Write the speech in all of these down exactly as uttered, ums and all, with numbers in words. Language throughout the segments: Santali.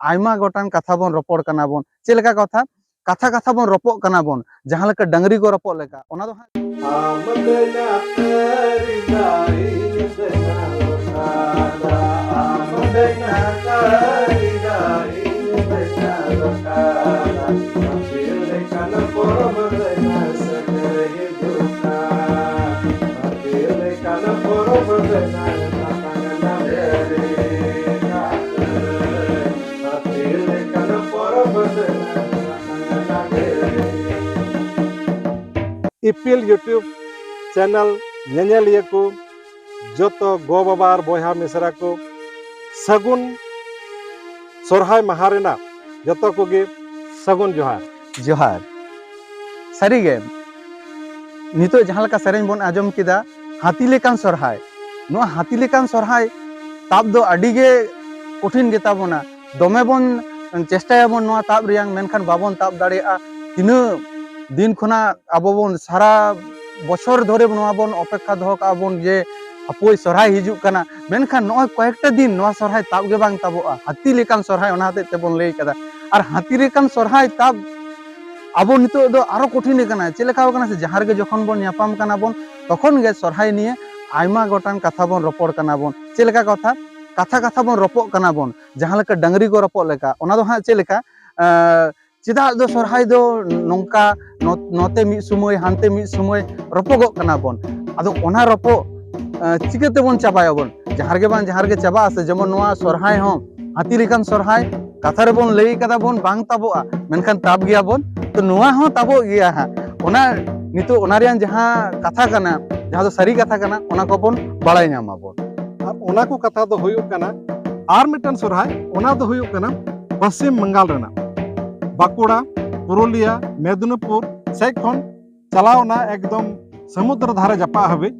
ᱟᱭᱢᱟ ᱜᱚᱴᱟᱝ ᱠᱟᱛᱷᱟ ᱵᱚᱱ ᱨᱚᱯᱚᱲ ᱠᱟᱱᱟ ᱵᱚᱱ᱾ ᱪᱮᱫ ᱞᱮᱠᱟ ᱠᱟᱛᱷᱟ? ᱠᱟᱛᱷᱟ ᱠᱟᱛᱷᱟ ᱵᱚᱱ ᱨᱚᱯᱚᱜ ᱠᱟᱱᱟ ᱵᱚᱱ, ᱡᱟᱦᱟᱸ ᱞᱮᱠᱟ ᱰᱟᱹᱝᱨᱤ ᱠᱚ ᱨᱚᱯᱚᱜ ᱞᱮᱠᱟ᱾ ᱚᱱᱟ ᱫᱚ ᱦᱟᱸᱜ ᱟᱢ ᱫᱟᱹᱭᱱᱟ ᱛᱟᱹᱨᱤ ᱫᱟᱹᱭ ᱫᱟᱹᱭᱱᱟ ᱞᱚᱠᱟᱫᱟ, ᱟᱢ ᱫᱟᱹᱭᱱᱟ ᱛᱟᱹᱨᱤ ᱫᱟᱹᱭ ᱫᱟᱹᱭᱱᱟ ᱞᱚᱠᱟᱫᱟ, ᱦᱟᱹᱛᱤ ᱞᱮᱠᱟᱱ ᱯᱚᱨᱚᱵᱽ ᱫᱟᱹᱭᱱᱟ ᱥᱮᱴᱮᱨ ᱦᱤᱡᱩᱜ ᱠᱟᱱ, ᱦᱟᱹᱛᱤ ᱞᱮᱠᱟᱱ ᱯᱚᱨᱚᱵᱽ ᱫᱟᱹᱭᱱᱟ ᱛᱟᱛᱟᱝ ᱱᱟᱰᱮᱨᱮ ᱠᱟᱱ᱾ ᱦᱟᱹᱛᱤ ᱞᱮᱠᱟᱱ ᱯᱚᱨᱚᱵᱽ ᱫᱟᱹᱭᱱᱟ ᱛᱟᱛᱟᱝ ᱱᱟᱰᱮᱨᱮ᱾ ᱤᱯᱤᱞ YouTube ᱪᱮᱱᱮᱞ ᱧᱮᱧᱮᱞᱤᱭᱟᱹ ᱠᱚ, ᱡᱚᱛᱚ ᱜᱚ ᱵᱟᱵᱟ ᱟᱨ ᱵᱚᱭᱦᱟ ᱢᱤᱥᱨᱟ ᱠᱚ, ᱥᱟᱹᱜᱩᱱ ᱥᱚᱨᱦᱟᱭ ᱢᱟᱦᱟ ᱨᱮᱱᱟᱜ ᱡᱚᱛᱚ ᱠᱚᱜᱮ ᱥᱟᱹᱜᱩᱱ ᱡᱚᱦᱟᱨ᱾ ᱡᱚᱦᱟᱨ᱾ ᱥᱟᱹᱨᱤᱜᱮ, ᱱᱤᱛᱚᱜ ᱡᱟᱦᱟᱸ ᱞᱮᱠᱟ ᱥᱮᱨᱮᱧ ᱵᱚᱱ ᱟᱸᱡᱚᱢ ᱠᱮᱫᱟ, ᱦᱟᱹᱛᱤ ᱞᱮᱠᱟᱱ ᱥᱚᱨᱦᱟᱭ, ᱱᱚᱣᱟ ᱦᱟᱹᱛᱤ ᱞᱮᱠᱟᱱ ᱥᱚᱨᱦᱟᱭ ᱛᱟᱵ ᱫᱚ ᱟᱹᱰᱤ ᱜᱮ ᱠᱚᱴᱷᱤᱱ ᱜᱮᱛᱟ ᱵᱚᱱᱟ᱾ ᱫᱚᱢᱮ ᱵᱚᱱ ᱪᱮᱥᱴᱟᱭᱟᱵᱚᱱ ᱱᱚᱣᱟ ᱛᱟᱵ ᱨᱮᱭᱟᱝ, ᱢᱮᱱᱠᱷᱟᱱ ᱵᱟᱵᱚᱱ ᱛᱟᱵ ᱫᱟᱲᱮᱭᱟᱜᱼᱟ᱾ ᱛᱤᱱᱟᱹᱜ ᱫᱤᱱ ᱠᱷᱚᱱᱟᱜ ᱟᱵᱚ ᱵᱚᱱ ᱥᱟᱨᱟ ᱵᱚᱪᱷᱚᱨ ᱫᱷᱚᱨᱮ ᱱᱚᱣᱟ ᱵᱚᱱ ᱚᱯᱮᱠᱠᱷᱟ ᱫᱚᱦᱚ ᱠᱟᱜᱼᱟ ᱵᱚᱱ ᱡᱮ ᱦᱟᱯᱳᱭ ᱥᱚᱨᱦᱟᱭ ᱦᱤᱡᱩᱜ ᱠᱟᱱᱟ, ᱢᱮᱱᱠᱷᱟᱱ ᱱᱚᱜᱼᱚᱭ ᱠᱚᱭᱮᱠᱴᱟ ᱫᱤᱱ ᱱᱚᱣᱟ ᱥᱚᱨᱦᱟᱭ ᱛᱟᱵ ᱜᱮ ᱵᱟᱝ ᱛᱟᱵᱚᱜᱼᱟ᱾ ᱦᱟᱹᱛᱤ ᱞᱮᱠᱟᱱ ᱥᱚᱨᱦᱟᱭ ᱚᱱᱟ ᱦᱚᱛᱮᱡ ᱛᱮᱵᱚᱱ ᱞᱟᱹᱭ ᱠᱟᱫᱟ᱾ ᱟᱨ ᱦᱟᱹᱛᱤ ᱞᱮᱠᱟᱱ ᱥᱚᱨᱦᱟᱭ ᱛᱟᱵ ᱟᱵᱚ ᱱᱤᱛᱚᱜ ᱫᱚ ᱟᱨᱚ ᱠᱚᱴᱷᱤᱱ ᱟᱠᱟᱱᱟ᱾ ᱪᱮᱫ ᱞᱮᱠᱟ ᱟᱠᱟᱱᱟ ᱥᱮ, ᱡᱟᱦᱟᱸ ᱨᱮᱜᱮ ᱡᱚᱠᱷᱚᱱ ᱵᱚᱱ ᱧᱟᱯᱟᱢ ᱠᱟᱱᱟ ᱵᱚᱱ, ᱛᱚᱠᱷᱚᱱ ᱜᱮ ᱥᱚᱨᱦᱟᱭ ᱱᱤᱭᱮ ᱟᱭᱢᱟ ᱜᱚᱴᱟᱝ ᱠᱟᱛᱷᱟ ᱵᱚᱱ ᱨᱚᱯᱚᱲ ᱠᱟᱱᱟ ᱵᱚᱱ᱾ ᱪᱮᱫ ᱞᱮᱠᱟ ᱠᱟᱛᱷᱟ? ᱠᱟᱛᱷᱟ ᱠᱟᱛᱷᱟ ᱵᱚᱱ ᱨᱚᱯᱚᱜ ᱠᱟᱱᱟ ᱵᱚᱱ, ᱡᱟᱦᱟᱸ ᱞᱮᱠᱟ ᱰᱟᱹᱝᱨᱤ ᱠᱚ ᱨᱚᱯᱚᱜ ᱞᱮᱠᱟ᱾ ᱚᱱᱟ ᱫᱚ ᱦᱟᱸᱜ ᱪᱮᱫ ᱞᱮᱠᱟ? ᱮᱸ, ᱪᱮᱫᱟᱜ ᱫᱚ ᱥᱚᱨᱦᱟᱭ ᱫᱚ ᱱᱚᱝᱠᱟ ᱱᱚ-, ᱱᱚᱛᱮ ᱢᱤᱫ ᱥᱚᱢᱚᱭ, ᱦᱟᱱᱛᱮ ᱢᱤᱫ ᱥᱚᱢᱚᱭ ᱨᱚᱯᱚᱜᱚᱜ ᱠᱟᱱᱟ ᱵᱚᱱ? ᱟᱫᱚ ᱚᱱᱟ ᱨᱚᱯᱚᱜ, ᱮᱸ, ᱪᱤᱠᱟᱹ ᱛᱮᱵᱚᱱ ᱪᱟᱵᱟᱭᱟᱵᱚᱱ? ᱡᱟᱦᱟᱸ ᱨᱮᱜᱮ ᱵᱟᱝ ᱡᱟᱦᱟᱸ ᱨᱮᱜᱮ ᱪᱟᱵᱟᱜᱼᱟ ᱥᱮ, ᱡᱮᱢᱚᱱ ᱱᱚᱣᱟ ᱥᱚᱨᱦᱟᱭ ᱦᱚᱸ ᱦᱟᱹᱛᱤ ᱞᱮᱠᱟᱱ ᱥᱚᱨᱦᱟᱭ, ᱠᱟᱛᱷᱟ ᱨᱮᱵᱚᱱ ᱞᱟᱹᱭ ᱠᱟᱫᱟ ᱵᱚᱱ ᱵᱟᱝ ᱛᱟᱵᱚᱜᱼᱟ, ᱢᱮᱱᱠᱷᱟᱱ ᱛᱟᱵ ᱜᱮᱭᱟ ᱵᱚᱱ᱾ ᱛᱚ ᱱᱚᱣᱟ ᱦᱚᱸ ᱛᱟᱵᱚᱜ ᱜᱮᱭᱟ ᱦᱟᱸᱜ᱾ ᱚᱱᱟ ᱱᱤᱛᱚᱜ ᱚᱱᱟ ᱨᱮᱭᱟᱜ ᱡᱟᱦᱟᱸ ᱠᱟᱛᱷᱟ ᱠᱟᱱᱟ, ᱡᱟᱦᱟᱸ ᱫᱚ ᱥᱟᱹᱨᱤ ᱠᱟᱛᱷᱟ ᱠᱟᱱᱟ, ᱚᱱᱟ ᱠᱚᱵᱚᱱ ᱵᱟᱲᱟᱭ ᱧᱟᱢᱟ ᱵᱚᱱ᱾ ᱟᱨ ᱚᱱᱟ ᱠᱚ ᱠᱟᱛᱷᱟ ᱫᱚ ᱦᱩᱭᱩᱜ ᱠᱟᱱᱟ, ᱟᱨ ᱢᱤᱫᱴᱟᱝ ᱥᱚᱨᱦᱟᱭ, ᱚᱱᱟ ᱫᱚ ᱦᱩᱭᱩᱜ ᱠᱟᱱᱟ ᱯᱚᱥᱪᱤᱢ ᱵᱟᱝᱜᱟᱞ ᱨᱮᱱᱟᱜ ᱵᱟᱸᱠᱩᱲᱟ, ᱯᱩᱨᱩᱞᱤᱭᱟ, ᱢᱮᱫᱤᱱᱤᱯᱩᱨ ᱥᱮᱫ ᱠᱷᱚᱱ ᱪᱟᱞᱟᱣ ᱮᱱᱟ ᱮᱠᱫᱚᱢ ᱥᱚᱢᱩᱫᱨᱚ ᱫᱷᱟᱨᱮ ᱡᱟᱯᱟᱜ ᱦᱟᱹᱵᱤᱡ,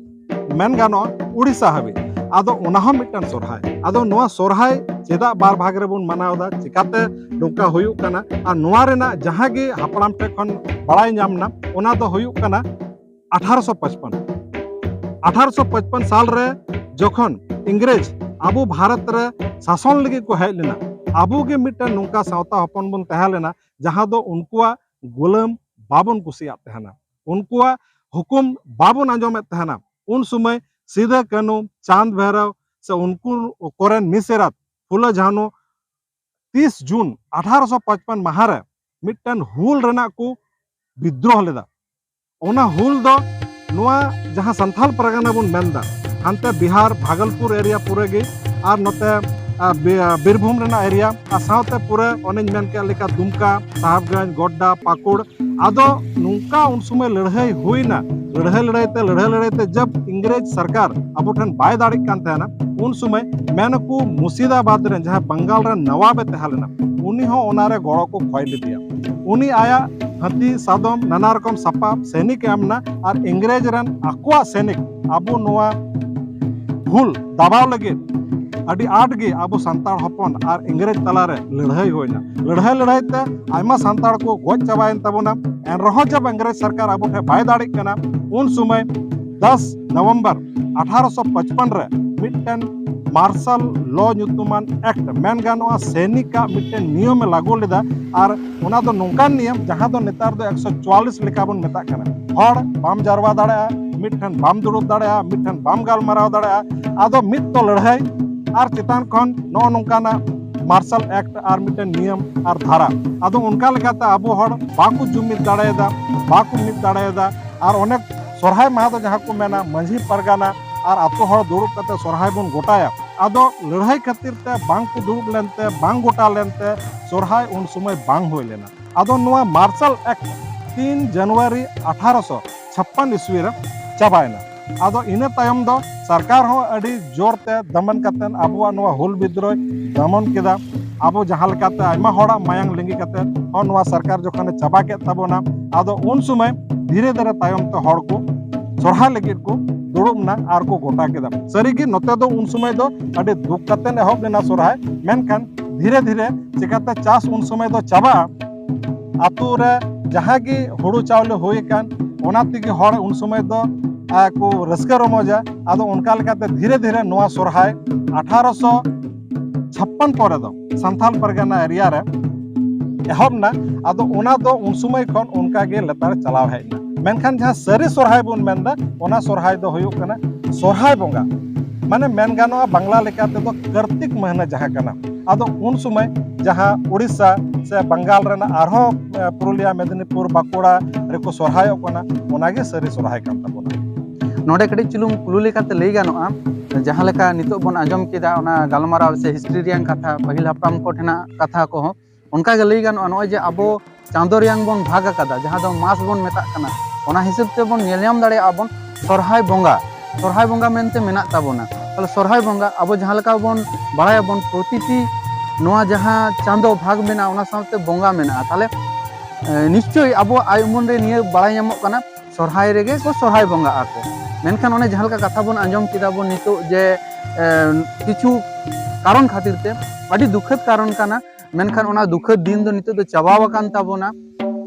ᱢᱮᱱ ᱜᱟᱱᱚᱜᱼᱟ ᱩᱲᱤᱥᱥᱟ ᱦᱟᱹᱵᱤᱡ᱾ ᱟᱫᱚ ᱚᱱᱟ ᱦᱚᱸ ᱢᱤᱫᱴᱟᱝ ᱥᱚᱨᱦᱟᱭ᱾ ᱟᱫᱚ ᱱᱚᱣᱟ ᱥᱚᱨᱦᱟᱭ ᱪᱮᱫᱟᱜ ᱵᱟᱨ ᱵᱷᱟᱜᱽ ᱨᱮᱵᱚᱱ ᱢᱟᱱᱟᱣ ᱮᱫᱟ, ᱪᱤᱠᱟᱛᱮ ᱱᱚᱝᱠᱟ ᱦᱩᱭᱩᱜ ᱠᱟᱱᱟ, ᱟᱨ ᱱᱚᱣᱟ ᱨᱮᱱᱟᱜ ᱡᱟᱦᱟᱸ ᱜᱮ ᱦᱟᱯᱲᱟᱢ ᱴᱷᱮᱱ ᱠᱷᱚᱱ ᱵᱟᱲᱟᱭ ᱧᱟᱢ ᱮᱱᱟ, ᱚᱱᱟ ᱫᱚ ᱦᱩᱭᱩᱜ ᱠᱟᱱᱟ ᱟᱴᱷᱟᱨᱚᱥᱚ ᱯᱟᱸᱪᱯᱟᱱᱱᱚ᱾ ᱟᱴᱷᱟᱨᱚᱥᱚ ᱯᱟᱸᱪᱯᱟᱱᱱᱚ ᱥᱟᱞ ᱨᱮ ᱡᱚᱠᱷᱚᱱ ᱤᱝᱨᱮᱡᱽ ᱟᱵᱚ ᱵᱷᱟᱨᱚᱛ ᱨᱮ ᱥᱟᱥᱚᱱ ᱞᱟᱹᱜᱤᱫ ᱠᱚ ᱦᱮᱡ ᱞᱮᱱᱟ, ᱟᱵᱚ ᱜᱮ ᱢᱤᱫᱴᱮᱱ ᱱᱚᱝᱠᱟ ᱥᱟᱶᱛᱟ ᱦᱚᱯᱚᱱ ᱵᱚᱱ ᱛᱟᱦᱮᱸ ᱞᱮᱱᱟ, ᱡᱟᱦᱟᱸ ᱫᱚ ᱩᱱᱠᱩᱣᱟᱜ ᱜᱩᱞᱟᱹᱢ ᱵᱟᱵᱚᱱ ᱠᱩᱥᱤᱭᱟᱜ ᱛᱟᱦᱮᱱᱟ, ᱩᱱᱠᱩᱣᱟᱜ ᱦᱩᱠᱩᱢ ᱵᱟᱵᱚᱱ ᱟᱸᱡᱚᱢᱮᱫ ᱛᱟᱦᱮᱱᱟ᱾ ᱩᱱ ᱥᱚᱢᱚᱭ ᱥᱤᱫᱟᱹ ᱠᱟᱹᱱᱦᱩ, ᱪᱟᱸᱫᱽ ᱵᱷᱟᱭᱨᱚ ᱥᱮ ᱩᱱᱠᱩ ᱠᱚᱨᱮᱱ ᱢᱤᱥᱮᱨᱟᱛ ᱯᱷᱩᱞᱟᱹ ᱡᱷᱟᱱᱩ ᱛᱤᱥ ᱡᱩᱱ ᱟᱴᱷᱟᱨᱚᱥᱚ ᱯᱟᱸᱪᱯᱟᱱ ᱢᱟᱦᱟ ᱨᱮ ᱢᱤᱫᱴᱮᱱ ᱦᱩᱞ ᱨᱮᱱᱟᱜ ᱠᱚ ᱵᱤᱫᱽᱨᱳᱦ ᱞᱮᱫᱟ᱾ ᱚᱱᱟ ᱦᱩᱞ ᱫᱚ ᱱᱚᱣᱟ ᱡᱟᱦᱟᱸ ᱥᱟᱱᱛᱷᱟᱞ ᱯᱟᱨᱜᱟᱱᱟ ᱵᱚᱱ ᱢᱮᱱᱫᱟ, ᱦᱟᱱᱛᱮ ᱵᱤᱦᱟᱨ ᱵᱷᱟᱜᱚᱞᱯᱩᱨ ᱮᱨᱤᱭᱟ ᱯᱩᱨᱟᱹ ᱜᱮ, ᱟᱨ ᱱᱚᱛᱮ ᱟᱨ ᱵᱤ- ᱵᱤᱨᱵᱷᱩᱢ ᱨᱮᱱᱟᱜ ᱮᱨᱤᱭᱟ, ᱟᱨ ᱥᱟᱶᱛᱮ ᱯᱩᱨᱟᱹ ᱚᱱᱮᱧ ᱢᱮᱱ ᱠᱮᱫ ᱞᱮᱠᱟ ᱫᱩᱢᱠᱟ, ᱥᱟᱦᱟᱵᱽᱜᱚᱸᱡᱽ, ᱜᱚᱰᱰᱟ, ᱯᱟᱹᱠᱩᱲ᱾ ᱟᱫᱚ ᱱᱚᱝᱠᱟ ᱩᱱ ᱥᱚᱢᱚᱭ ᱞᱟᱹᱲᱦᱟᱹᱭ ᱦᱩᱭᱱᱟ, ᱞᱟᱹᱲᱦᱟᱹᱭ ᱞᱟᱹᱲᱦᱟᱹᱭ ᱛᱮ ᱞᱟᱹᱲᱦᱟᱹᱭ ᱞᱟᱹᱲᱦᱟᱹᱭ ᱛᱮ ᱡᱟᱵ ᱤᱝᱨᱮᱡᱽ ᱥᱚᱨᱠᱟᱨ ᱟᱵᱚ ᱴᱷᱮᱱ ᱵᱟᱭ ᱫᱟᱲᱮᱜ ᱠᱟᱱ ᱛᱟᱦᱮᱱᱟ, ᱩᱱ ᱥᱚᱢᱚᱭ ᱢᱮᱱᱟᱠᱚ ᱢᱩᱨᱥᱤᱫᱟᱵᱟᱫᱽ ᱨᱮᱱ ᱡᱟᱦᱟᱸᱭ ᱵᱟᱝᱜᱟᱞ ᱨᱮᱱ ᱱᱟᱣᱟᱵ ᱮ ᱛᱟᱦᱮᱸ ᱞᱮᱱᱟ, ᱩᱱᱤ ᱦᱚᱸ ᱚᱱᱟᱨᱮ ᱜᱚᱲᱚ ᱠᱚ ᱠᱷᱚᱭ ᱞᱮᱫᱮᱭᱟ᱾ ᱩᱱᱤ ᱟᱭᱟᱜ ᱦᱟᱹᱛᱤ ᱥᱟᱫᱚᱢ ᱱᱟᱱᱟ ᱨᱚᱠᱚᱢ ᱥᱟᱯᱟᱵ ᱥᱮᱱᱤᱠ ᱮ ᱮᱢ ᱮᱱᱟ, ᱟᱨ ᱤᱝᱨᱮᱡᱽ ᱨᱮᱱ ᱟᱠᱚᱣᱟᱜ ᱥᱮᱱᱤᱠ ᱟᱵᱚ ᱱᱚᱣᱟ ᱦᱩᱞ ᱫᱟᱵᱟᱣ ᱞᱟᱹᱜᱤᱫ ᱟᱹᱰᱤ ᱟᱸᱴ ᱜᱮ ᱟᱵᱚ ᱥᱟᱱᱛᱟᱲ ᱦᱚᱯᱚᱱ ᱟᱨ ᱤᱝᱨᱮᱡᱽ ᱛᱟᱞᱟᱨᱮ ᱞᱟᱹᱲᱦᱟᱹᱭ ᱦᱩᱭᱱᱟ᱾ ᱞᱟᱹᱲᱦᱟᱹᱭ ᱞᱟᱹᱲᱦᱟᱹᱭ ᱛᱮ ᱟᱭᱢᱟ ᱥᱟᱱᱛᱟᱲ ᱠᱚ ᱜᱚᱡ ᱪᱟᱵᱟᱭᱮᱱ ᱛᱟᱵᱚᱱᱟ᱾ ᱮᱱᱨᱮᱦᱚᱸ ᱡᱟᱵ ᱤᱝᱨᱮᱡᱽ ᱥᱚᱨᱠᱟᱨ ᱟᱵᱚ ᱴᱷᱮᱱ ᱵᱟᱭ ᱫᱟᱲᱮᱜ ᱠᱟᱱᱟ, ᱩᱱ ᱥᱚᱢᱚᱭ ᱫᱚᱥ ᱱᱚᱵᱷᱮᱢᱵᱚᱨ ᱟᱴᱷᱟᱨᱚᱥᱚ ᱯᱟᱸᱪᱯᱟᱱ ᱨᱮ ᱢᱤᱫᱴᱮᱱ ᱢᱟᱨᱥᱟᱞ ᱞᱚ ᱧᱩᱛᱩᱢᱟᱱ ᱮᱠᱴ, ᱢᱮᱱ ᱜᱟᱱᱚᱜᱼᱟ ᱥᱮᱱᱤᱠᱟᱜ ᱢᱤᱫᱴᱮᱱ ᱱᱤᱭᱚᱢ ᱮ ᱞᱟᱹᱜᱩ ᱞᱮᱫᱟ᱾ ᱟᱨ ᱚᱱᱟ ᱫᱚ ᱱᱚᱝᱠᱟᱱ ᱱᱤᱭᱚᱢ, ᱡᱟᱦᱟᱸ ᱫᱚ ᱱᱮᱛᱟᱨ ᱫᱚ ᱮᱠᱥᱚ ᱪᱩᱣᱟᱞᱤᱥ ᱞᱮᱠᱟ ᱵᱚᱱ ᱢᱮᱛᱟᱜ ᱠᱟᱱᱟ᱾ ᱦᱚᱲ ᱵᱟᱢ ᱡᱟᱨᱣᱟ ᱫᱟᱲᱮᱭᱟᱜᱼᱟ, ᱢᱤᱫᱴᱷᱮᱱ ᱵᱟᱢ ᱫᱩᱲᱩᱵ ᱫᱟᱲᱮᱭᱟᱜᱼᱟ, ᱢᱤᱫᱴᱷᱮᱱ ᱵᱟᱢ ᱜᱟᱞᱢᱟᱨᱟᱣ ᱫᱟᱲᱮᱭᱟᱜᱼᱟ᱾ ᱟᱫᱚ ᱢᱤᱫ ᱛᱚ ᱞᱟᱹᱲᱦᱟᱹᱭ, ᱟᱨ ᱪᱮᱛᱟᱱ ᱠᱷᱚᱱ ᱱᱚᱜᱼᱚ ᱱᱚᱝᱠᱟᱱᱟᱜ ᱢᱟᱨᱥᱟᱞ ᱮᱠᱴ ᱟᱨ ᱢᱤᱫᱴᱮᱱ ᱱᱤᱭᱚᱢ ᱟᱨ ᱫᱷᱟᱨᱟ᱾ ᱟᱫᱚ ᱚᱱᱠᱟ ᱞᱮᱠᱟᱛᱮ ᱟᱵᱚ ᱦᱚᱲ ᱵᱟᱠᱚ ᱡᱩᱢᱤᱫ ᱫᱟᱲᱮᱭᱟᱫᱟ, ᱵᱟᱠᱚ ᱢᱤᱫ ᱫᱟᱲᱮᱭᱟᱫᱟ᱾ ᱟᱨ ᱚᱱᱮᱠ ᱥᱚᱨᱦᱟᱭ ᱢᱟᱦᱟ ᱫᱚ ᱡᱟᱦᱟᱸ ᱠᱚ ᱢᱮᱱᱟ ᱢᱟᱹᱡᱷᱤ ᱯᱟᱨᱜᱟᱱᱟ ᱟᱨ ᱟᱛᱳ ᱦᱚᱲ ᱫᱩᱲᱩᱵ ᱠᱟᱛᱮ ᱥᱚᱨᱦᱟᱭ ᱵᱚᱱ ᱜᱚᱴᱟᱭᱟ᱾ ᱟᱫᱚ ᱞᱟᱹᱲᱦᱟᱹᱭ ᱠᱷᱟᱹᱛᱤᱨ ᱛᱮ ᱵᱟᱝ ᱠᱚ ᱫᱩᱲᱩᱵ ᱞᱮᱱᱛᱮ, ᱵᱟᱝ ᱜᱚᱴᱟ ᱞᱮᱱᱛᱮ ᱥᱚᱨᱦᱟᱭ ᱩᱱ ᱥᱚᱢᱚᱭ ᱵᱟᱝ ᱦᱩᱭ ᱞᱮᱱᱟ᱾ ᱟᱫᱚ ᱱᱚᱣᱟ ᱢᱟᱨᱥᱟᱞ ᱮᱠᱴ ᱛᱤᱱ ᱡᱟᱱᱩᱣᱟᱨᱤ ᱟᱴᱷᱟᱨᱚᱥᱚ ᱪᱷᱟᱯᱯᱟᱱ ᱤᱥᱣᱤ ᱨᱮ ᱪᱟᱵᱟᱭᱮᱱᱟ᱾ ᱟᱫᱚ ᱤᱱᱟᱹ ᱛᱟᱭᱚᱢ ᱫᱚ ᱥᱚᱨᱠᱟᱨ ᱦᱚᱸ ᱟᱹᱰᱤ ᱡᱳᱨ ᱛᱮ ᱫᱚᱢᱚᱱ ᱠᱟᱛᱮᱫ ᱟᱵᱚᱣᱟᱜ ᱱᱚᱣᱟ ᱦᱩᱞ ᱵᱤᱫᱽᱨᱳᱦᱚᱭ ᱫᱚᱢᱚᱱ ᱠᱮᱫᱟ᱾ ᱟᱵᱚ ᱡᱟᱦᱟᱸ ᱞᱮᱠᱟᱛᱮ ᱟᱭᱢᱟ ᱦᱚᱲᱟᱜ ᱢᱟᱭᱟᱝ ᱞᱤᱸᱜᱤ ᱠᱟᱛᱮᱫ ᱦᱚᱸ ᱱᱚᱣᱟ ᱥᱚᱨᱠᱟᱨ ᱡᱚᱠᱷᱚᱱᱮ ᱪᱟᱵᱟ ᱠᱮᱫ ᱛᱟᱵᱚᱱᱟ, ᱟᱫᱚ ᱩᱱ ᱥᱚᱢᱚᱭ ᱫᱷᱤᱨᱮ ᱫᱷᱤᱨᱮ ᱛᱟᱭᱚᱢ ᱛᱮ ᱦᱚᱲ ᱠᱚ ᱥᱚᱨᱦᱟᱭ ᱞᱟᱹᱜᱤᱫ ᱠᱚ ᱫᱩᱲᱩᱵ ᱮᱱᱟ ᱟᱨ ᱠᱚ ᱜᱚᱴᱟ ᱠᱮᱫᱟ᱾ ᱥᱟᱹᱨᱤᱜᱮ ᱱᱚᱛᱮ ᱫᱚ ᱩᱱ ᱥᱚᱢᱚᱭ ᱫᱚ ᱟᱹᱰᱤ ᱫᱩᱠ ᱠᱟᱛᱮᱫ ᱮᱦᱚᱵ ᱞᱮᱱᱟ ᱥᱚᱨᱦᱟᱭ, ᱢᱮᱱᱠᱷᱟᱱ ᱫᱷᱤᱨᱮ ᱫᱷᱤᱨᱮ ᱪᱤᱠᱟᱛᱮ ᱪᱟᱥ ᱩᱱ ᱥᱚᱢᱚᱭ ᱫᱚ ᱪᱟᱵᱟᱜᱼᱟ, ᱟᱛᱳ ᱨᱮ ᱡᱟᱦᱟᱸ ᱜᱮ ᱦᱩᱲᱩ ᱪᱟᱣᱞᱮ ᱦᱩᱭ ᱟᱠᱟᱱ, ᱚᱱᱟ ᱛᱮᱜᱮ ᱦᱚᱲ ᱩᱱ ᱥᱚᱢᱚᱭ ᱫᱚ, ᱟᱨ ᱠᱚ ᱨᱟᱹᱥᱠᱟᱹ ᱨᱚᱢᱚᱡᱟ᱾ ᱟᱫᱚ ᱚᱱᱠᱟ ᱞᱮᱠᱟᱛᱮ ᱫᱷᱤᱨᱮ ᱫᱷᱤᱨᱮ ᱱᱚᱣᱟ ᱥᱚᱨᱦᱟᱭ ᱟᱴᱷᱟᱨᱚᱥᱚ ᱪᱷᱟᱯᱯᱟᱱ ᱯᱚᱨᱮ ᱫᱚ ᱥᱟᱱᱛᱟᱞ ᱯᱟᱨᱜᱟᱱᱟ ᱮᱨᱤᱭᱟ ᱨᱮ ᱮᱦᱚᱵ ᱮᱱᱟ᱾ ᱟᱫᱚ ᱚᱱᱟ ᱫᱚ ᱩᱱ ᱥᱚᱢᱚᱭ ᱠᱷᱚᱱ ᱚᱱᱠᱟ ᱜᱮ ᱞᱮᱛᱟᱲ ᱪᱟᱞᱟᱣ ᱦᱮᱡ ᱮᱱᱟ᱾ ᱢᱮᱱᱠᱷᱟᱱ ᱡᱟᱦᱟᱸ ᱥᱟᱹᱨᱤ ᱥᱚᱨᱦᱟᱭ ᱵᱚᱱ ᱢᱮᱱᱫᱟ, ᱚᱱᱟ ᱥᱚᱨᱦᱟᱭ ᱫᱚ ᱦᱩᱭᱩᱜ ᱠᱟᱱᱟ ᱥᱚᱨᱦᱟᱭ ᱵᱚᱸᱜᱟ, ᱢᱟᱱᱮ ᱢᱮᱱ ᱜᱟᱱᱚᱜᱼᱟ ᱵᱟᱝᱞᱟ ᱞᱮᱠᱟ ᱛᱮᱫᱚ ᱠᱟᱨᱛᱤᱠ ᱢᱟᱹᱦᱱᱟᱹ ᱡᱟᱦᱟᱸ ᱠᱟᱱᱟ᱾ ᱟᱫᱚ ᱩᱱ ᱥᱚᱢᱚᱭ ᱡᱟᱦᱟᱸ ᱩᱲᱤᱥᱥᱟ ᱥᱮ ᱵᱟᱝᱜᱟᱞ ᱨᱮᱱᱟᱜ ᱟᱨᱦᱚᱸ, ᱮ, ᱯᱩᱨᱩᱞᱤᱭᱟ, ᱢᱮᱫᱽᱱᱤᱯᱩᱨ, ᱵᱟᱸᱠᱩᱲᱟ ᱨᱮᱠᱚ ᱥᱚᱨᱦᱟᱭᱚᱜ ᱠᱟᱱᱟ, ᱚᱱᱟᱜᱮ ᱥᱟᱹᱨᱤ ᱥᱚᱨᱦᱟᱭ ᱠᱟᱱ ᱛᱟᱵᱚᱱᱟ᱾ ᱱᱚᱰᱮ ᱠᱟᱹᱴᱤᱡ ᱪᱩᱞᱩᱝ ᱠᱩᱞᱩ ᱞᱮᱠᱟᱛᱮ ᱞᱟᱹᱭ ᱜᱟᱱᱚᱜᱼᱟ, ᱡᱟᱦᱟᱸ ᱞᱮᱠᱟ ᱱᱤᱛᱚᱜ ᱵᱚᱱ ᱟᱸᱡᱚᱢ ᱠᱮᱫᱟ ᱚᱱᱟ ᱜᱟᱞᱢᱟᱨᱟᱣ ᱥᱮ ᱦᱤᱥᱴᱨᱤ ᱨᱮᱭᱟᱜ ᱠᱟᱛᱷᱟ, ᱯᱟᱹᱦᱤᱞ ᱦᱟᱯᱲᱟᱢ ᱠᱚ ᱴᱷᱮᱱᱟᱜ ᱠᱟᱛᱷᱟ ᱠᱚᱦᱚᱸ, ᱚᱱᱠᱟ ᱜᱮ ᱞᱟᱹᱭ ᱜᱟᱱᱚᱜᱼᱟ ᱱᱚᱜᱼᱚᱭ ᱡᱮ ᱟᱵᱚ ᱪᱟᱸᱫᱚ ᱨᱮᱭᱟᱝ ᱵᱚᱱ ᱵᱷᱟᱜᱽ ᱟᱠᱟᱫᱟ, ᱡᱟᱦᱟᱸ ᱫᱚ ᱢᱟᱥ ᱵᱚᱱ ᱢᱮᱛᱟᱜ ᱠᱟᱱᱟ, ᱚᱱᱟ ᱦᱤᱥᱟᱹᱵ ᱛᱮᱵᱚᱱ ᱧᱮᱞ ᱧᱟᱢ ᱫᱟᱲᱮᱭᱟᱜᱼᱟ ᱵᱚᱱ ᱥᱚᱨᱦᱟᱭ ᱵᱚᱸᱜᱟ, ᱥᱚᱨᱦᱟᱭ ᱵᱚᱸᱜᱟ ᱢᱮᱱᱛᱮ ᱢᱮᱱᱟᱜ ᱛᱟᱵᱚᱱᱟ᱾ ᱛᱟᱦᱞᱮ ᱥᱚᱨᱦᱟᱭ ᱵᱚᱸᱜᱟ ᱟᱵᱚ ᱡᱟᱦᱟᱸ ᱞᱮᱠᱟ ᱵᱚᱱ ᱵᱟᱲᱟᱭᱟᱵᱚᱱ ᱯᱨᱚᱛᱤᱴᱤ ᱱᱚᱣᱟ ᱡᱟᱦᱟᱸ ᱪᱟᱸᱫᱚ ᱵᱷᱟᱜᱽ ᱢᱮᱱᱟᱜᱼᱟ ᱚᱱᱟ ᱥᱟᱶᱛᱮ ᱵᱚᱸᱜᱟ ᱢᱮᱱᱟᱜᱼᱟ᱾ ᱛᱟᱦᱞᱮ, ᱮ, ᱱᱤᱥᱪᱳᱭ ᱟᱵᱚᱣᱟᱜ ᱟᱭ ᱩᱢᱟᱹᱱ ᱨᱮ ᱱᱤᱭᱟᱹ ᱵᱟᱲᱟᱭ ᱧᱟᱢᱚᱜ ᱠᱟᱱᱟ ᱥᱚᱨᱦᱟᱭ ᱨᱮᱜᱮ ᱠᱚ ᱥᱚᱨᱦᱟᱭ ᱵᱚᱸᱜᱟᱜ ᱟᱠᱚ᱾ ᱢᱮᱱᱠᱷᱟᱱ ᱚᱱᱮ ᱡᱟᱦᱟᱸ ᱞᱮᱠᱟ ᱠᱟᱛᱷᱟ ᱵᱚᱱ ᱟᱸᱡᱚᱢ ᱠᱮᱫᱟ ᱵᱚᱱ ᱱᱤᱛᱚᱜ ᱡᱮ, ᱮ, ᱠᱤᱪᱷᱩ ᱠᱟᱨᱚᱱ ᱠᱷᱟᱹᱛᱤᱨ ᱛᱮ, ᱟᱹᱰᱤ ᱫᱩᱠᱷᱟᱹᱛ ᱠᱟᱨᱚᱱ ᱠᱟᱱᱟ, ᱢᱮᱱᱠᱷᱟᱱ ᱚᱱᱟ ᱫᱩᱠᱷᱟᱹᱛ ᱫᱤᱱ ᱫᱚ ᱱᱤᱛᱚᱜ ᱫᱚ ᱪᱟᱵᱟᱣ ᱟᱠᱟᱱ ᱛᱟᱵᱚᱱᱟ᱾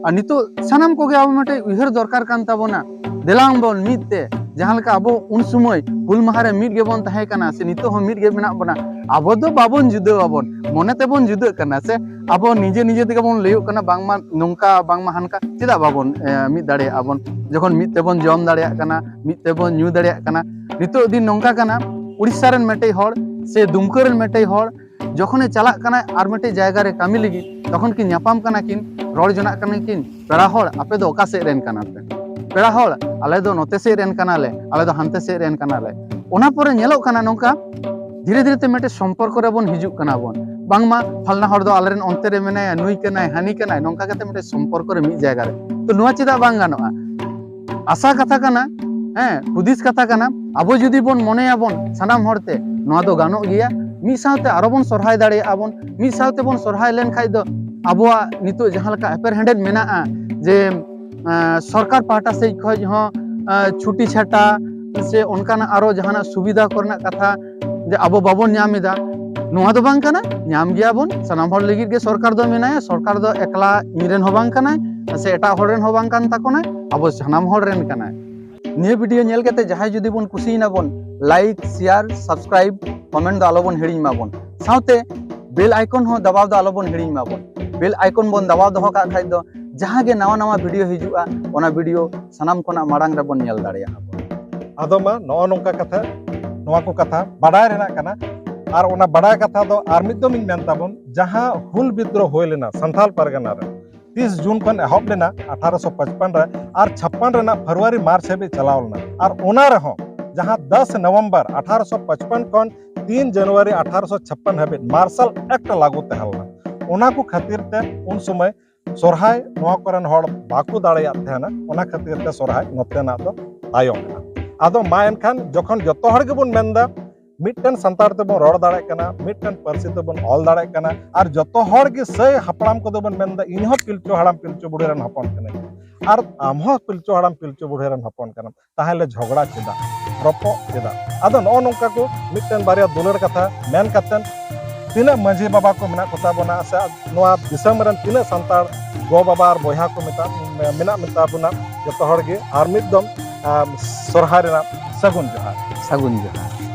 ᱟᱨ ᱱᱤᱛᱚᱜ ᱥᱟᱱᱟᱢ ᱠᱚᱜᱮ ᱟᱵᱚ ᱢᱤᱫᱴᱮᱡ ᱩᱭᱦᱟᱹᱨ ᱫᱚᱨᱠᱟᱨ ᱠᱟᱱ ᱛᱟᱵᱚᱱᱟ, ᱫᱮᱞᱟᱝ ᱵᱚᱱ ᱢᱤᱫ ᱛᱮ ᱡᱟᱦᱟᱸ ᱞᱮᱠᱟ ᱟᱵᱚ ᱩᱱ ᱥᱚᱢᱚᱭ ᱦᱩᱞ ᱢᱟᱦᱟ ᱨᱮ ᱢᱤᱫ ᱜᱮᱵᱚᱱ ᱛᱟᱦᱮᱸ ᱠᱟᱱᱟ ᱥᱮ ᱱᱤᱛᱚᱜ ᱦᱚᱸ ᱢᱤᱫ ᱜᱮ ᱢᱮᱱᱟᱜ ᱵᱚᱱᱟ᱾ ᱟᱵᱚ ᱫᱚ ᱵᱟᱵᱚᱱ ᱡᱩᱫᱟᱹ ᱟᱵᱚᱱ, ᱢᱚᱱᱮ ᱛᱮᱵᱚᱱ ᱡᱩᱫᱟᱹᱜ ᱠᱟᱱᱟ ᱥᱮ ᱟᱵᱚ ᱱᱤᱡᱮ ᱱᱤᱡᱮ ᱛᱮᱜᱮ ᱵᱚᱱ ᱞᱟᱹᱭᱚᱜ ᱠᱟᱱᱟ ᱵᱟᱝᱢᱟ ᱱᱚᱝᱠᱟ ᱵᱟᱝᱢᱟ ᱦᱟᱱᱠᱟ᱾ ᱪᱮᱫᱟᱜ ᱵᱟᱵᱚᱱ, ᱮ, ᱢᱤᱫ ᱫᱟᱲᱮᱭᱟᱜᱼᱟ ᱵᱚᱱ? ᱡᱚᱠᱷᱚᱱ ᱢᱤᱫ ᱛᱮᱵᱚᱱ ᱡᱚᱢ ᱫᱟᱲᱮᱭᱟᱜ ᱠᱟᱱᱟ, ᱢᱤᱫ ᱛᱮᱵᱚᱱ ᱧᱩ ᱫᱟᱲᱮᱭᱟᱜ ᱠᱟᱱᱟ᱾ ᱱᱤᱛᱚᱜ ᱫᱤᱱ ᱱᱚᱝᱠᱟ ᱠᱟᱱᱟ, ᱩᱲᱤᱥᱥᱟ ᱨᱮᱱ ᱢᱤᱫᱴᱮᱡ ᱦᱚᱲ ᱥᱮ ᱫᱩᱢᱠᱟᱹ ᱨᱮᱱ ᱢᱤᱫᱴᱮᱡ ᱦᱚᱲ ᱡᱚᱠᱷᱚᱱᱮ ᱪᱟᱞᱟᱜ ᱠᱟᱱᱟᱭ ᱟᱨ ᱢᱤᱫᱴᱮᱡ ᱡᱟᱭᱜᱟ ᱨᱮ ᱠᱟᱹᱢᱤ ᱞᱟᱹᱜᱤᱫ, ᱛᱚᱠᱷᱚᱱ ᱠᱤᱱ ᱧᱟᱯᱟᱢ ᱠᱟᱱᱟ ᱠᱤᱱ, ᱨᱚᱲ ᱡᱚᱱᱟᱜ ᱠᱟᱱᱟ ᱠᱤᱱ, "ᱯᱮᱲᱟ ᱦᱚᱲ, ᱟᱯᱮ ᱫᱚ ᱚᱠᱟ ᱥᱮᱫ ᱨᱮᱱ ᱠᱟᱱᱟ ᱯᱮ?" "ᱯᱮᱲᱟ ᱦᱚᱲ, ᱟᱞᱮ ᱫᱚ ᱱᱚᱛᱮ ᱥᱮᱫ ᱨᱮᱱ ᱠᱟᱱᱟᱞᱮ, ᱟᱞᱮ ᱫᱚ ᱦᱟᱱᱛᱮ ᱥᱮᱫ ᱨᱮᱱ ᱠᱟᱱᱟᱞᱮ᱾" ᱚᱱᱟ ᱯᱚᱨᱮ ᱧᱮᱞᱚᱜ ᱠᱟᱱᱟ ᱱᱚᱝᱠᱟ, ᱫᱷᱤᱨᱮ ᱫᱷᱤᱨᱮ ᱛᱮ ᱢᱤᱫᱴᱮᱡ ᱥᱚᱢᱯᱚᱨᱠᱚ ᱨᱮᱵᱚᱱ ᱦᱤᱡᱩᱜ ᱠᱟᱱᱟ ᱵᱚᱱ, ᱵᱟᱝᱢᱟ ᱯᱷᱟᱞᱱᱟ ᱦᱚᱲ ᱫᱚ ᱟᱞᱮᱨᱮᱱ ᱚᱱᱛᱮ ᱨᱮ ᱢᱮᱱᱟᱭᱟ, ᱱᱩᱭ ᱠᱟᱱᱟᱭ, ᱦᱟᱹᱱᱤ ᱠᱟᱱᱟᱭ, ᱱᱚᱝᱠᱟ ᱠᱟᱛᱮ ᱢᱤᱫᱴᱮᱡ ᱥᱚᱢᱯᱚᱨᱠᱚ ᱨᱮ ᱢᱤᱫ ᱡᱟᱭᱜᱟ ᱨᱮ᱾ ᱛᱚ ᱱᱚᱣᱟ ᱪᱮᱫᱟᱜ ᱵᱟᱝ ᱜᱟᱱᱚᱜᱼᱟ? ᱟᱥᱟ ᱠᱟᱛᱷᱟ ᱠᱟᱱᱟ, ᱦᱮᱸ, ᱦᱩᱫᱤᱥ ᱠᱟᱛᱷᱟ ᱠᱟᱱᱟ᱾ ᱟᱵᱚ ᱡᱩᱫᱤ ᱵᱚᱱ ᱢᱚᱱᱮᱭᱟᱵᱚᱱ ᱥᱟᱱᱟᱢ ᱦᱚᱲᱛᱮ, ᱱᱚᱣᱟ ᱫᱚ ᱜᱟᱱᱚᱜ ᱜᱮᱭᱟ᱾ ᱢᱤᱫ ᱥᱟᱶᱛᱮ ᱟᱨᱚ ᱵᱚᱱ ᱥᱚᱨᱦᱟᱭ ᱫᱟᱲᱮᱭᱟᱜᱼᱟ ᱵᱚᱱ᱾ ᱢᱤᱫ ᱥᱟᱶᱛᱮ ᱵᱚᱱ ᱥᱚᱨᱦᱟᱭ ᱞᱮᱱᱠᱷᱟᱡ ᱫᱚ ᱟᱵᱚᱣᱟᱜ ᱱᱤᱛᱚᱜ ᱡᱟᱦᱟᱸ ᱞᱮᱠᱟ ᱮᱯᱮᱨᱦᱮᱸᱰᱮᱡ ᱢᱮᱱᱟᱜᱼᱟ ᱡᱮ, ᱟᱸ, ᱥᱚᱨᱠᱟᱨ ᱯᱟᱦᱴᱟ ᱥᱮᱫ ᱠᱷᱚᱡ ᱦᱚᱸ, ᱟᱸ, ᱪᱷᱩᱴᱤ ᱪᱷᱟᱴᱟ ᱥᱮ ᱚᱱᱠᱟᱱᱟᱜ ᱟᱨᱚ ᱡᱟᱦᱟᱱᱟᱜ ᱥᱩᱵᱤᱫᱷᱟ ᱠᱚᱨᱮᱱᱟᱜ ᱠᱟᱛᱷᱟ ᱡᱮ ᱟᱵᱚ ᱵᱟᱵᱚᱱ ᱧᱟᱢ ᱮᱫᱟ, ᱱᱚᱣᱟ ᱫᱚ ᱵᱟᱝ ᱠᱟᱱᱟ᱾ ᱧᱟᱢ ᱜᱮᱭᱟᱵᱚᱱ, ᱥᱟᱱᱟᱢ ᱦᱚᱲ ᱞᱟᱹᱜᱤᱫ ᱜᱮ ᱥᱚᱨᱠᱟᱨ ᱫᱚ ᱢᱮᱱᱟᱭᱟ᱾ ᱥᱚᱨᱠᱟᱨ ᱫᱚ ᱮᱠᱞᱟ ᱤᱧ ᱨᱮᱱ ᱦᱚᱸ ᱵᱟᱝ ᱠᱟᱱᱟᱭ ᱥᱮ ᱮᱴᱟᱜ ᱦᱚᱲ ᱨᱮᱱ ᱦᱚᱸ ᱵᱟᱝ ᱠᱟᱱ ᱛᱟᱠᱚᱱᱟᱭ, ᱟᱵᱚ ᱥᱟᱱᱟᱢ ᱦᱚᱲ ᱨᱮᱱ ᱠᱟᱱᱟᱭ᱾ ᱱᱤᱭᱟᱹ ᱵᱷᱤᱰᱤᱭᱳ ᱧᱮᱞ ᱠᱟᱛᱮ ᱡᱟᱦᱟᱸᱭ ᱡᱩᱫᱤ ᱵᱚᱱ ᱠᱩᱥᱤᱭᱮᱱᱟ ᱵᱚᱱ, ᱞᱟᱭᱤᱠ, ᱥᱮᱭᱟᱨ, ᱥᱟᱵᱥᱠᱨᱟᱭᱤᱵ comment ᱫᱚ ᱟᱞᱚᱵᱚᱱ ᱦᱤᱲᱤᱧ ᱢᱟᱵᱚᱱ᱾ ᱥᱟᱶᱛᱮ bell icon ᱦᱚᱸ ᱫᱟᱵᱟᱣ ᱫᱚ ᱟᱞᱚᱵᱚᱱ ᱦᱤᱲᱤᱧ ᱢᱟᱵᱚᱱ᱾ Bell icon ᱵᱚᱱ ᱫᱟᱵᱟᱣ ᱫᱚᱦᱚ ᱠᱟᱜ ᱠᱷᱟᱡ ᱫᱚ ᱡᱟᱦᱟᱸ ᱜᱮ ᱱᱟᱣᱟ ᱱᱟᱣᱟ video ᱦᱤᱡᱩᱜᱼᱟ, ᱚᱱᱟ video ᱥᱟᱱᱟᱢ ᱠᱷᱚᱱᱟᱜ ᱢᱟᱲᱟᱝ ᱨᱮᱵᱚᱱ ᱧᱮᱞ ᱫᱟᱲᱮᱭᱟᱜᱼᱟ ᱵᱚᱱ᱾ ᱟᱫᱚ ᱢᱟ ᱱᱚᱜᱼᱚ ᱱᱚᱝᱠᱟ ᱠᱟᱛᱷᱟ, ᱱᱚᱣᱟ ᱠᱚ ᱠᱟᱛᱷᱟ ᱵᱟᱰᱟᱭ ᱨᱮᱱᱟᱜ ᱠᱟᱱᱟ᱾ ᱟᱨ ᱚᱱᱟ ᱵᱟᱰᱟᱭ ᱠᱟᱛᱷᱟ ᱫᱚ ᱟᱨ ᱢᱤᱫ ᱫᱚᱢ ᱤᱧ ᱢᱮᱱ ᱛᱟᱵᱚᱱ, ᱡᱟᱦᱟᱸ ᱦᱩᱞ ᱵᱤᱫᱽᱨᱳᱦ ᱦᱩᱭ ᱞᱮᱱᱟ ᱥᱟᱱᱛᱟᱲ ᱯᱟᱨᱜᱟᱱᱟ ᱨᱮ, ᱛᱤᱥ ᱡᱩᱱ ᱠᱷᱚᱱ ᱮᱦᱚᱵ ᱞᱮᱱᱟ ᱟᱴᱷᱟᱨᱚᱥᱚ ᱯᱟᱸᱪᱯᱟᱱ ᱨᱮ, ᱟᱨ ᱪᱷᱟᱯᱯᱟᱱ ᱨᱮᱱᱟᱜ ᱯᱷᱮᱵᱽᱨᱩᱣᱟᱨᱤ ᱢᱟᱨᱪ ᱦᱟᱹᱵᱤᱡ ᱪᱟᱞᱟᱣ ᱞᱮᱱᱟ᱾ ᱟᱨ ᱚᱱᱟ ᱨᱮᱦᱚᱸ ᱡᱟᱦᱟᱸ ᱫᱚᱥ ᱱᱚᱵᱷᱮᱢᱵᱚᱨ ᱟᱴᱷᱟᱨᱚᱥᱚ ᱯᱟᱸᱪᱯᱟᱱ ᱠᱷᱚᱱ ᱛᱤᱱ ᱡᱟᱱᱩᱣᱟᱨᱤ ᱟᱴᱷᱟᱨᱚᱥᱚ ᱪᱷᱟᱯᱯᱟᱱ ᱦᱟᱹᱵᱤᱡ ᱢᱟᱨᱥᱟᱞ ᱮᱠᱴ ᱞᱟᱹᱜᱩ ᱛᱟᱦᱮᱸ ᱞᱮᱱᱟ᱾ ᱚᱱᱟ ᱠᱚ ᱠᱷᱟᱹᱛᱤᱨ ᱛᱮ ᱩᱱ ᱥᱚᱢᱚᱭ ᱥᱚᱨᱦᱟᱭ ᱱᱚᱣᱟ ᱠᱚᱨᱮᱱ ᱦᱚᱲ ᱵᱟᱠᱚ ᱫᱟᱲᱮᱭᱟᱜ ᱛᱟᱦᱮᱱᱟ, ᱚᱱᱟ ᱠᱷᱟᱹᱛᱤᱨ ᱛᱮ ᱥᱚᱨᱦᱟᱭ ᱱᱚᱛᱮᱱᱟᱜ ᱫᱚ ᱛᱟᱭᱚᱢ ᱮᱱᱟ᱾ ᱟᱫᱚ ᱢᱟ ᱮᱱᱠᱷᱟᱱ ᱡᱚᱠᱷᱚᱱ ᱡᱚᱛᱚ ᱦᱚᱲ ᱜᱮᱵᱚᱱ ᱢᱮᱱᱫᱟ, ᱢᱤᱫᱴᱮᱱ ᱥᱟᱱᱛᱟᱲ ᱛᱮᱵᱚᱱ ᱨᱚᱲ ᱫᱟᱲᱮᱭᱟᱜ ᱠᱟᱱᱟ, ᱢᱤᱫᱴᱮᱱ ᱯᱟᱹᱨᱥᱤ ᱛᱮᱵᱚᱱ ᱚᱞ ᱫᱟᱲᱮᱭᱟᱜ ᱠᱟᱱᱟ, ᱟᱨ ᱡᱚᱛᱚ ᱦᱚᱲ ᱜᱮ ᱥᱟᱹᱭ ᱦᱟᱯᱲᱟᱢ ᱠᱚᱫᱚ ᱵᱚᱱ ᱢᱮᱱᱫᱟ, "ᱤᱧ ᱦᱚᱸ ᱯᱤᱞᱪᱩ ᱦᱟᱲᱟᱢ ᱯᱤᱞᱪᱩ ᱵᱩᱲᱦᱤ ᱨᱮᱱ ᱦᱚᱯᱚᱱ ᱠᱟᱹᱱᱟᱹᱧ, ᱟᱨ ᱟᱢ ᱦᱚᱸ ᱯᱤᱞᱪᱩ ᱦᱟᱲᱟᱢ ᱯᱤᱞᱪᱩ ᱵᱩᱲᱦᱤ ᱨᱮᱱ ᱦᱚᱯᱚᱱ ᱠᱟᱱᱟᱢ, ᱛᱟᱦᱚᱞᱮ ᱡᱷᱚᱜᱽᱲᱟ ᱪᱮᱫᱟᱜ, ᱨᱚᱯᱚᱜ ᱪᱮᱫᱟᱜ?" ᱟᱫᱚ ᱱᱚᱜᱼᱚ ᱱᱚᱝᱠᱟ ᱠᱚ ᱢᱤᱫᱴᱮᱱ ᱵᱟᱨᱭᱟ ᱫᱩᱞᱟᱹᱲ ᱠᱟᱛᱷᱟ ᱢᱮᱱ ᱠᱟᱛᱮᱫ, ᱛᱤᱱᱟᱹᱜ ᱢᱟᱹᱡᱷᱤ ᱵᱟᱵᱟ ᱠᱚ ᱢᱮᱱᱟᱜ ᱠᱚᱛᱟ ᱵᱚᱱᱟ ᱥᱮ ᱱᱚᱣᱟ ᱫᱤᱥᱚᱢ ᱨᱮᱱ ᱛᱤᱱᱟᱹᱜ ᱥᱟᱱᱛᱟᱲ ᱜᱚ ᱵᱟᱵᱟ ᱟᱨ ᱵᱚᱭᱦᱟ ᱠᱚ ᱢᱮᱛᱟ-, ᱢᱮᱱᱟᱜ ᱢᱮᱛᱟ ᱵᱚᱱᱟ, ᱡᱚᱛᱚ ᱦᱚᱲ ᱜᱮ ᱟᱨ ᱢᱤᱫ ᱫᱚᱢ, ᱟᱢ, ᱥᱚᱨᱦᱟᱭ ᱨᱮᱱᱟᱜ ᱥᱟᱹᱜᱩᱱ ᱡᱚᱦᱟᱨ᱾ ᱥᱟᱹᱜᱩᱱ ᱡᱚᱦᱟᱨ᱾